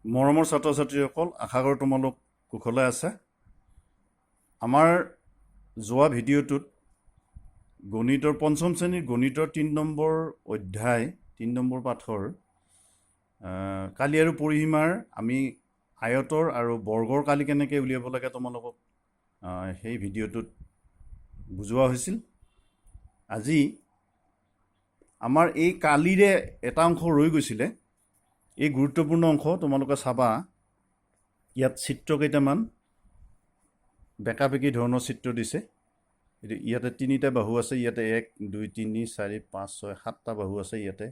মৰমৰ ছাত্ৰ ছাত্ৰীসকল, আশা কৰোঁ তোমালোক কুশলে আছা। আমাৰ যোৱা ভিডিঅ'টোত গণিতৰ পঞ্চম শ্ৰেণীৰ গণিতৰ 3 নম্বৰ অধ্যায়, 3 নম্বৰ পাঠৰ কালি আৰু পৰিসীমাৰ আমি আয়তৰ আৰু বৰ্গৰ কালি কেনেকৈ উলিয়াব লাগে তোমালোকক সেই ভিডিঅ'টোত বুজোৱা হৈছিল। আজি আমাৰ এই কালিৰে এটা অংশ ৰৈ গৈছিলে। এই গুৰুত্বপূৰ্ণ অংশ তোমালোকে চাবা। ইয়াত চিত্ৰ কেইটামান বেঁকা বেঁকি ধৰণৰ চিত্ৰ দিছে। এইটো ইয়াতে তিনিটা বাহু আছে। ইয়াতে এক, দুই, তিনি, চাৰি, পাঁচ, ছয়, সাতটা বাহু আছে। ইয়াতে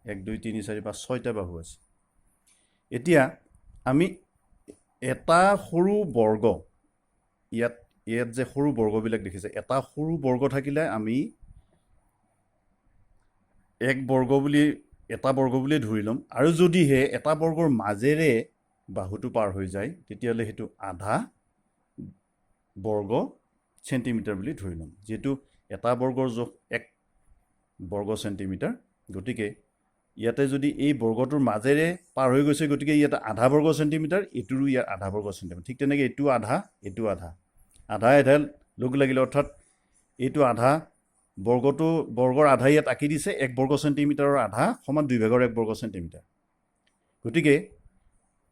এক, দুই, তিনি, চাৰি, পাঁচ, ছয়টা বাহু আছে। এতিয়া আমি এটা সৰু বৰ্গ, ইয়াত ইয়াত যে সৰু বৰ্গবিলাক দেখিছে, এটা সৰু বৰ্গ থাকিলে আমি এক বৰ্গ বুলি, এটা বৰ্গ বুলিয়ে ধৰি ল'ম। আৰু যদিহে এটা বৰ্গৰ মাজেৰে বাহুটো পাৰ হৈ যায়, তেতিয়াহ'লে সেইটো আধা বৰ্গ চেণ্টিমিটাৰ বুলি ধৰি ল'ম। যিহেতু এটা বৰ্গৰ জোখ 1 বৰ্গ চেণ্টিমিটাৰ, গতিকে ইয়াতে যদি এই বৰ্গটোৰ মাজেৰে পাৰ হৈ গৈছে, গতিকে ইয়াতে আধা বৰ্গ চেণ্টিমিটাৰ, এইটোৰো ইয়াৰ আধা বৰ্গ চেণ্টিমিটাৰ। ঠিক তেনেকৈ এইটো আধা, এইটো আধা, আধা আধা লগ লাগিলে, অৰ্থাৎ এইটো আধা বৰ্গটো, বৰ্গৰ আধা ইয়াত আঁকি দিছে। 1 বৰ্গ চেণ্টিমিটাৰৰ আধা সমান 1/2 বৰ্গ চেণ্টিমিটাৰ। গতিকে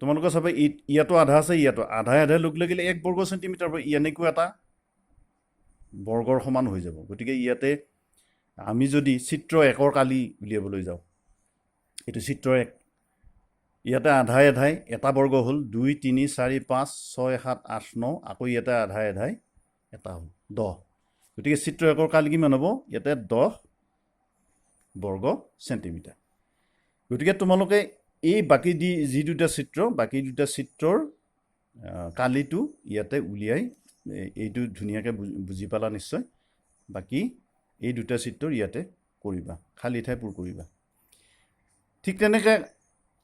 তোমালোকে চাবা, ইয়াতো আধা আছে, ইয়াতো আধা আধা লগ লাগিলে 1 বৰ্গ চেণ্টিমিটাৰ হ'ব, এনেকুৱা এটা বৰ্গৰ সমান হৈ যাব। গতিকে ইয়াতে আমি যদি চিত্ৰ 1ৰ কালি উলিয়াবলৈ যাওঁ, এইটো চিত্ৰ 1, ইয়াতে আধাই আধাই এটা বৰ্গ হ'ল, দুই, তিনি, চাৰি, পাঁচ, ছয়, সাত, আঠ, ন, আকৌ ইয়াতে আধাই আধাই এটা হ'ল 10। গতিকে চিত্ৰ 1ৰ কালি কিমান হ'ব ইয়াতে? 10 বৰ্গ চেণ্টিমিটাৰ। গতিকে তোমালোকে এই বাকী যি দুটা চিত্ৰ, বাকী দুটা চিত্ৰৰ কালিটো ইয়াতে উলিয়াই এইটো ধুনীয়াকৈ বুজি পালা নিশ্চয়। বাকী এই দুটা চিত্ৰৰ ইয়াতে কৰিবা, খালী ঠাই পূৰ কৰিবা। ঠিক তেনেকৈ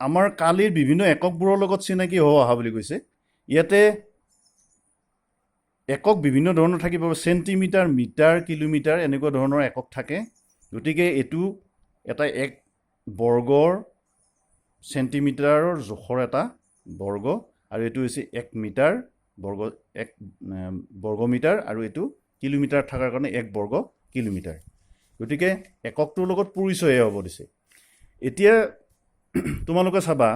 আমাৰ কালিৰ বিভিন্ন এককবোৰৰ লগত চিনাকি হ'ব অহা বুলি কৈছে। ইয়াতে একক বিভিন্ন ধৰণৰ থাকিব, চেণ্টিমিটাৰ, মিটাৰ, কিলোমিটাৰ এনেকুৱা ধৰণৰ একক থাকে। গতিকে এইটো এটা 1 বৰ্গৰ চেণ্টিমিটাৰৰ জোখৰ এটা বৰ্গ আৰু এইটো হৈছে 1 মিটাৰ বৰ্গ, 1 বৰ্গ মিটাৰ আৰু এইটো কিলোমিটাৰ থকাৰ কাৰণে 1 বৰ্গ কিলোমিটাৰ। গতিকে এককটোৰ লগত পৰিচয়হে হ'ব দিছে। এতিয়া তোমালোকে চাবা,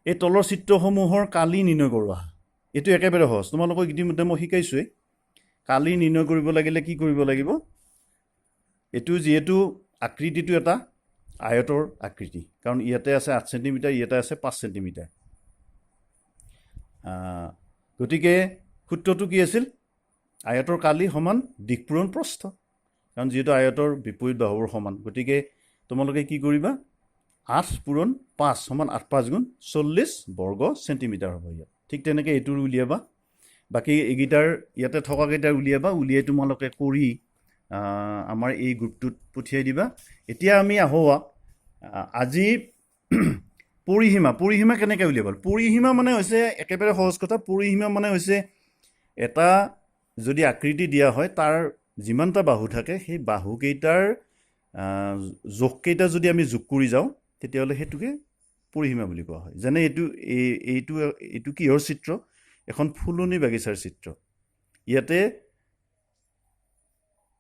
এই তলৰ চিত্ৰসমূহৰ কালি নিৰ্ণয় কৰোঁ আহা। এইটো একেবাৰে সহজ, তোমালোকক ইতিমধ্যে মই শিকাইছোঁৱেই। কালি নিৰ্ণয় কৰিব লাগিলে কি কৰিব লাগিব? এইটো যিহেতু আকৃতিটো এটা আয়তৰ আকৃতি, কাৰণ ইয়াতে আছে 8 চেণ্টিমিটাৰ, ইয়াতে আছে 5 চেণ্টিমিটাৰ। গতিকে সূত্ৰটো কি আছিল? আয়তৰ কালি সমান দীঘ পূৰণ প্ৰস্থ। কাৰণ যিহেতু আয়তৰ বিপৰীত বাহুৰ সমান, গতিকে তোমালোকে কি কৰিবা? 8 পূৰণ 5 সমান 8 5 গুণ 40 বৰ্গ চেণ্টিমিটাৰ হ'ব ইয়াত। ঠিক তেনেকৈ এইটোৰ উলিয়াবা, বাকী এইকেইটাৰ, ইয়াতে থকাকেইটাৰ উলিয়াবা। উলিয়াই তোমালোকে কৰি আমাৰ এই গ্ৰুপটোত পঠিয়াই দিবা। এতিয়া আমি আহোঁ আজি পৰিসীমা। পৰিসীমা কেনেকৈ উলিয়াব? পৰিসীমা মানে হৈছে একেবাৰে সহজ কথা। পৰিসীমা মানে হৈছে এটা যদি আকৃতি দিয়া হয়, তাৰ যিমানটা বাহু থাকে, সেই বাহুকেইটাৰ জোখকেইটা যদি আমি যোগ কৰি যাওঁ, তেতিয়াহ'লে সেইটোকে পৰিসীমা বুলি কোৱা হয়। যেনে এইটো এই এইটো এইটো কিহৰ চিত্ৰ? এখন ফুলনি বাগিচাৰ চিত্ৰ। ইয়াতে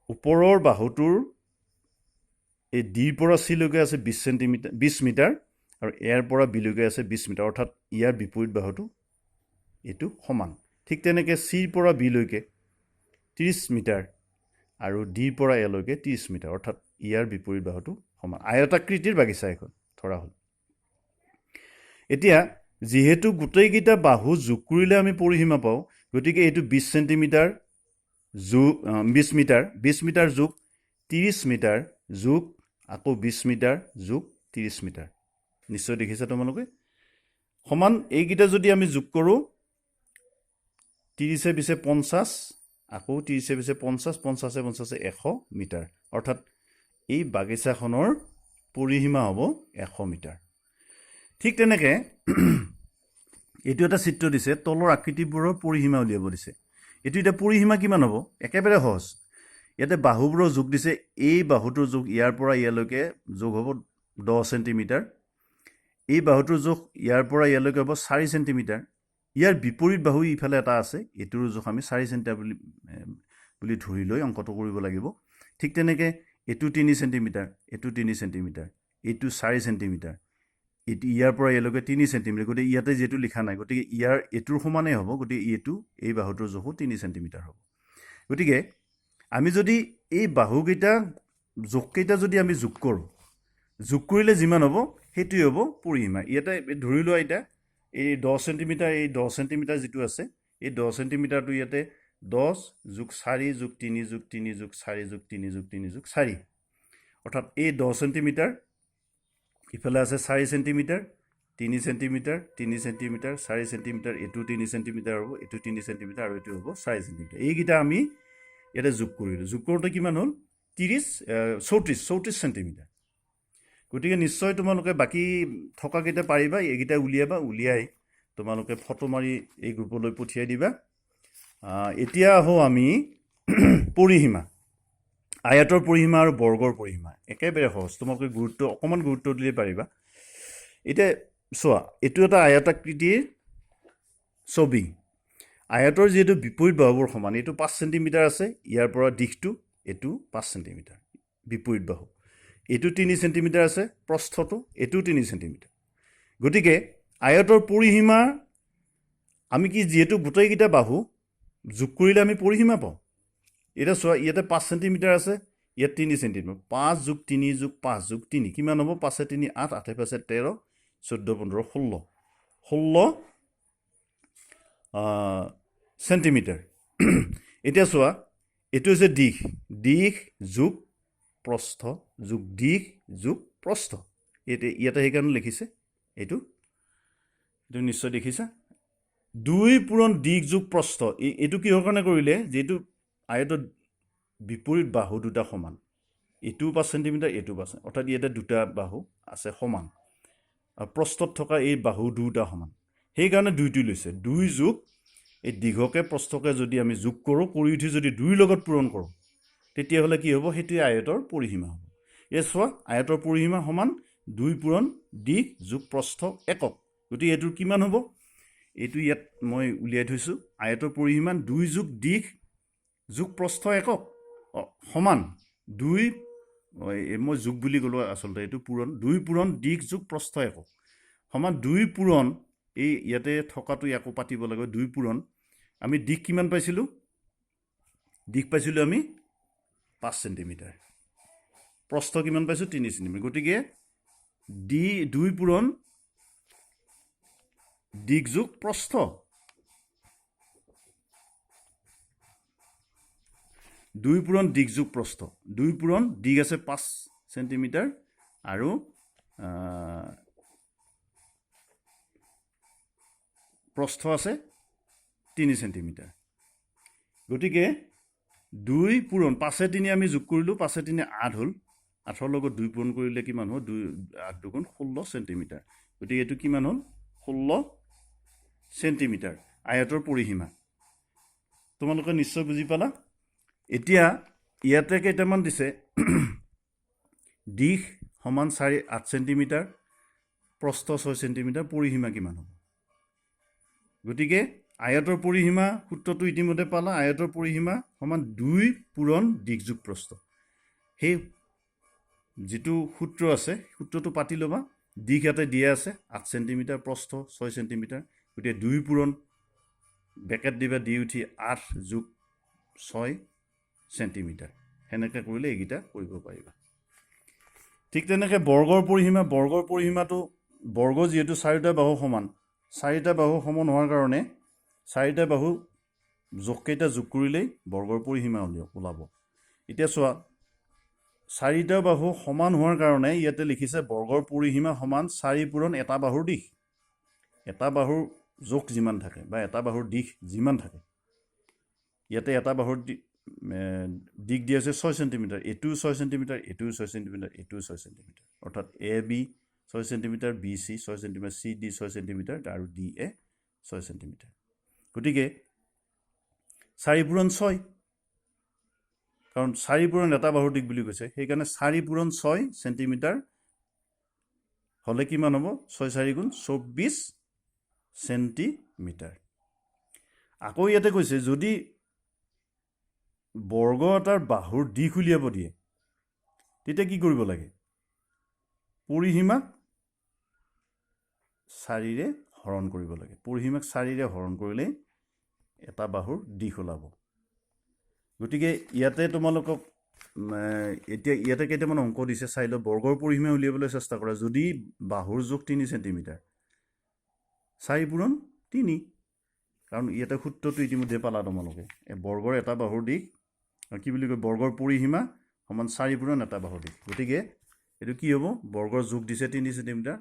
ওপৰৰ বাহুটোৰ এই ডিৰ পৰা চিলৈকে আছে 20 চেণ্টিমিটাৰ, 20 মিটাৰ আৰু এৰ পৰা বিলৈকে আছে 20 মিটাৰ, অৰ্থাৎ ইয়াৰ বিপৰীত বাহুটো এইটো সমান। ঠিক তেনেকৈ চিৰ পৰা বিলৈকে 30 মিটাৰ আৰু ডিৰ পৰা এলৈকে 30 মিটাৰ, অৰ্থাৎ ইয়াৰ বিপৰীত বাহুটো সমান। আয়তাকৃতিৰ বাগিচা এখন ধৰা হ'ল। এতিয়া যিহেতু গোটেইকেইটা বাহু যোগ কৰিলে আমি পৰিসীমা পাওঁ, গতিকে এইটো 20 চেণ্টিমিটাৰ যোগ 20 মিটাৰ, 20 মিটাৰ যোগ 30 মিটাৰ যোগ আকৌ 20 মিটাৰ যোগ 30 মিটাৰ, নিশ্চয় দেখিছা তোমালোকে, সমান। এইকেইটা যদি আমি যোগ কৰোঁ, 30-এ 20-এ 50, আকৌ 30-এ 20-এ 50, 50-এ 50-এ 100 মিটাৰ। অৰ্থাৎ এই বাগিচাখনৰ পৰিসীমা হ'ব 100 মিটাৰ। ঠিক তেনেকৈ এইটো এটা চিত্ৰ দিছে, তলৰ আকৃতিবোৰৰ পৰিসীমা উলিয়াব দিছে। এইটো এতিয়া পৰিসীমা কিমান হ'ব? একেবাৰে সহজ। ইয়াতে বাহুবোৰৰ যোগ দিছে। এই বাহুটোৰ যোগ ইয়াৰ পৰা ইয়ালৈকে যোগ হ'ব 10 চেণ্টিমিটাৰ। এই বাহুটোৰ জোখ ইয়াৰ পৰা ইয়ালৈকে হ'ব 4 চেণ্টিমিটাৰ। ইয়াৰ বিপৰীত বাহু ইফালে এটা আছে, এইটোৰ জোখ আমি 4 চেণ্টিমিটাৰ বুলি ধৰি লৈ অংকটো কৰিব লাগিব। ঠিক তেনেকৈ এইটো 3 চেণ্টিমিটাৰ, এইটো 3 চেণ্টিমিটাৰ, এইটো 4 চেণ্টিমিটাৰ, এইটো ইয়াৰ পৰা ইয়ালৈকে 3 চেণ্টিমিটাৰ। গতিকে ইয়াতে যিহেতু লিখা নাই, গতিকে ইয়াৰ এইটোৰ সমানেই হ'ব, গতিকে এইটো এই বাহুটোৰ জোখো 3 চেণ্টিমিটাৰ হ'ব। গতিকে আমি যদি এই বাহুকেইটা জোখকেইটা যদি আমি যোগ কৰোঁ, যোগ কৰিলে যিমান হ'ব সেইটোৱে হ'ব পৰিসীমা। ইয়াতে ধৰি লোৱা এতিয়া এই 10 চেণ্টিমিটাৰ, এই 10 চেণ্টিমিটাৰ যিটো আছে, এই 10 চেণ্টিমিটাৰটো ইয়াতে 10 যোগ 4 যোগ 3 যোগ 3 যোগ 4 যোগ 3 যোগ 3 যোগ 4, অৰ্থাৎ এই 10 চেণ্টিমিটাৰ ইফালে আছে 4 চেণ্টিমিটাৰ, 3 চেণ্টিমিটাৰ, 3 চেণ্টিমিটাৰ, 4 চেণ্টিমিটাৰ, এইটো 3 চেণ্টিমিটাৰ হ'ব, এইটো 3 চেণ্টিমিটাৰ আৰু এইটো হ'ব 4 চেণ্টিমিটাৰ। এইকেইটা আমি ইয়াতে যোগ কৰিলোঁ, যোগ কৰোঁতে কিমান হ'ল? 34 চেণ্টিমিটাৰ। গতিকে নিশ্চয় তোমালোকে বাকী থকাকেইটা পাৰিবা, এইকেইটা উলিয়াবা, উলিয়াই তোমালোকে ফটো মাৰি এই গ্ৰুপলৈ পঠিয়াই দিবা। এতিয়া আহোঁ আমি পৰিসীমা, আয়তৰ পৰিসীমা আৰু বৰ্গৰ পৰিসীমা। একেবাৰে সহজ, তোমালোকে অকণমান গুৰুত্ব দিলে পাৰিবা। এতিয়া চোৱা, এইটো এটা আয়তাকৃতিৰ ছবি। আয়তৰ যিহেতু বিপৰীত বাহুবোৰ সমান, এইটো 5 চেণ্টিমিটাৰ আছে, ইয়াৰ পৰা দীঘটো এইটো 5 চেণ্টিমিটাৰ বিপৰীত বাহু, এইটো 3 চেণ্টিমিটাৰ আছে প্ৰস্থটো, এইটো 3 চেণ্টিমিটাৰ। গতিকে আয়তৰ পৰিসীমা আমি কি, যিহেতু গোটেইকেইটা বাহু যোগ কৰিলে আমি পৰিসীমা পাওঁ। এতিয়া চোৱা, ইয়াতে 5 চেণ্টিমিটাৰ আছে, ইয়াত 3 চেণ্টিমিটাৰ, 5 যোগ 3 যোগ 5 যোগ 3 কিমান হ'ব? 5 3 8, 8 5 13, 14 15 16, 16 চেণ্টিমিটাৰ। এতিয়া চোৱা, এইটো হৈছে দীঘ, দীঘ যোগ প্ৰস্থ যোগ দীঘ যোগ প্ৰস্থ। ইয়াতে সেইকাৰণে লিখিছে, এইটো নিশ্চয় দেখিছা, 2 পূৰণ দীঘ যোগ প্ৰস্থ। এইটো কিহৰ কাৰণে কৰিলে? যিহেতু আয়তত বিপৰীত বাহু দুটা সমান, এইটোও 5 চেণ্টিমিটাৰ, এইটোও 5, অৰ্থাৎ ইয়াতে দুটা বাহু আছে সমান, আৰু প্ৰস্থত থকা এই বাহু দুটা সমান, সেইকাৰণে 2টো লৈছে। 2 যোগ এই দীঘকে প্ৰস্থকে যদি আমি যোগ কৰোঁ, কৰি উঠি যদি 2ৰ লগত পূৰণ কৰোঁ, তেতিয়াহ'লে কি হ'ব? সেইটোৱে আয়তৰ পৰিসীমা হ'ব। এই চোৱা, আয়তৰ পৰিসীমা সমান 2 পূৰণ দীঘ যোগ প্ৰস্থ একক। গতিকে এইটোৰ কিমান হ'ব? এইটো ইয়াত মই উলিয়াই থৈছোঁ। আয়তৰ পৰিসীমা 2 যোগ দীঘ যোগ প্ৰস্থ একক সমান 2, মই যোগ বুলি ক'লোঁ, আচলতে এইটো পূৰণ, 2 পূৰণ দীঘ যোগ প্ৰস্থ একক সমান 2 পূৰণ, এই ইয়াতে থকাটো ইয়াকো পাতিব লাগিব, 2 পূৰণ আমি দীঘ কিমান পাইছিলোঁ? দীঘ পাইছিলোঁ আমি 5 চেণ্টিমিটাৰ, প্ৰস্থ কিমান পাইছোঁ? 3 চেণ্টিমিটাৰ। গতিকে 2 পূৰণ দীঘ যোগ প্ৰস্থ, 2 পূৰণ দীঘ যোগ প্ৰস্থ, 2 পূৰণ দীঘ আছে 5 চেণ্টিমিটাৰ আৰু প্ৰস্থ আছে 3 চেণ্টিমিটাৰ। গতিকে 2 পূৰণ 5 3 আমি যোগ কৰিলোঁ, 5 3 8 হ'ল, 8ৰ লগত 2 পূৰণ কৰিলে কিমান হ'ল? 2 8 দুগুণ 16 চেণ্টিমিটাৰ। গতিকে এইটো কিমান হ'ল? 16 চেণ্টিমিটাৰ আয়তৰ পৰিসীমা। তোমালোকে নিশ্চয় বুজি পালা। এতিয়া ইয়াতে কেইটামান দিছে, দীঘ সমান 8 চেণ্টিমিটাৰ, প্ৰস্থ 6 চেণ্টিমিটাৰ, পৰিসীমা কিমান হ'ব? গতিকে আয়তৰ পৰিসীমা সূত্ৰটো ইতিমধ্যে পালা, আয়তৰ পৰিসীমা সমান 2 পূৰণ দীঘ যোগ প্ৰস্থ। সেই যিটো সূত্ৰ আছে সূত্ৰটো পাতি ল'বা। দীঘ ইয়াতে দিয়া আছে 8 চেণ্টিমিটাৰ, প্ৰস্থ 6 চেণ্টিমিটাৰ, গতিকে 2 পূৰণ বেকেট দিবা, দি উঠি 8 যোগ 6 চেণ্টিমিটাৰ। সেনেকৈ কৰিলে এইকেইটা কৰিব পাৰিবা। ঠিক তেনেকৈ বৰ্গৰ পৰিসীমা, বৰ্গৰ পৰিসীমাটো বৰ্গ যিহেতু চাৰিটা বাহু সমান, চাৰিটা বাহু সমান হোৱাৰ কাৰণে চাৰিটা বাহু জোখকেইটা যোগ কৰিলেই বৰ্গৰ পৰিসীমা ওলাব। এতিয়া চোৱা, চাৰিটা বাহু সমান হোৱাৰ কাৰণে ইয়াতে লিখিছে বৰ্গৰ পৰিসীমা সমান 4 পূৰণ এটা বাহুৰ দীঘ। এটা বাহুৰ জোখ যিমান থাকে বা এটা বাহুৰ দীঘ যিমান থাকে, ইয়াতে এটা বাহুৰ দীঘ দিয়া আছে 6 চেণ্টিমিটাৰ, এইটোও 6 চেণ্টিমিটাৰ, এইটোও 6 চেণ্টিমিটাৰ, এইটোও 6 চেণ্টিমিটাৰ, অৰ্থাৎ A B 6 centimetre, B C 6 centimetre, C D 6 centimetre আৰু ডি এ 6 চেণ্টিমিটাৰ। গতিকে 4 পূৰণ 6, কাৰণ 4 পূৰণ এটা বাহুৰ দীঘ বুলি কৈছে, সেইকাৰণে 4 পূৰণ 6 চেণ্টিমিটাৰ হ'লে কিমান হ'ব? 6 4 গুণ 24 চেণ্টিমিটাৰ। আকৌ ইয়াতে কৈছে, যদি বৰ্গ এটাৰ বাহুৰ দিশ উলিয়াব দিয়ে, তেতিয়া কি কৰিব লাগে? পৰিসীমাক চাৰিৰে হৰণ কৰিব লাগে। পৰিসীমাক চাৰিৰে হৰণ কৰিলেই এটা বাহুৰ দিশ ওলাব। গতিকে ইয়াতে তোমালোকক এতিয়া ইয়াতে কেইটামান অংক দিছে, চাই লওঁ। বৰ্গৰ পৰিসীমা উলিয়াবলৈ চেষ্টা কৰা যদি বাহুৰ জোখ 3 চেণ্টিমিটাৰ। 4 পূৰণ 3, কাৰণ ইয়াতে সূত্ৰটো ইতিমধ্যে পালা তোমালোকে। এই বৰ্গৰ এটা বাহুৰ দিশ কি বুলি কয়? বৰ্গৰ পৰিসীমা সমান চাৰি পূৰণ এটা বাহুৰ দিশ। গতিকে এইটো কি হ'ব? বৰ্গৰ জোখ দিছে 3 চেণ্টিমিটাৰ,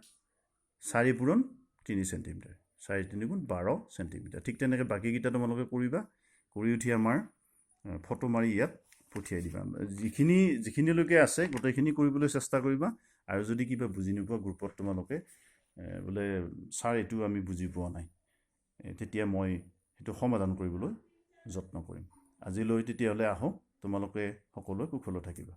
4 পূৰণ 3 চেণ্টিমিটাৰ, 4 3 গুণ 12 চেণ্টিমিটাৰ। ঠিক তেনেকৈ বাকীকেইটা তোমালোকে কৰিবা। কৰি উঠি আমাৰ ফটো মাৰি ইয়াত পঠিয়াই দিবা। যিখিনিলৈকে আছে, গোটেইখিনি কৰিবলৈ চেষ্টা কৰিবা। আৰু যদি কিবা বুজি নোপোৱা, গ্ৰুপত তোমালোকে বোলে ছাৰ এইটো আমি বুজি পোৱা নাই, তেতিয়া মই সেইটো সমাধান কৰিবলৈ যত্ন কৰিম। আজিলৈ তেতিয়াহ'লে আহোঁ। তোমালোকে সকলোৱে কুশলে থাকিবা।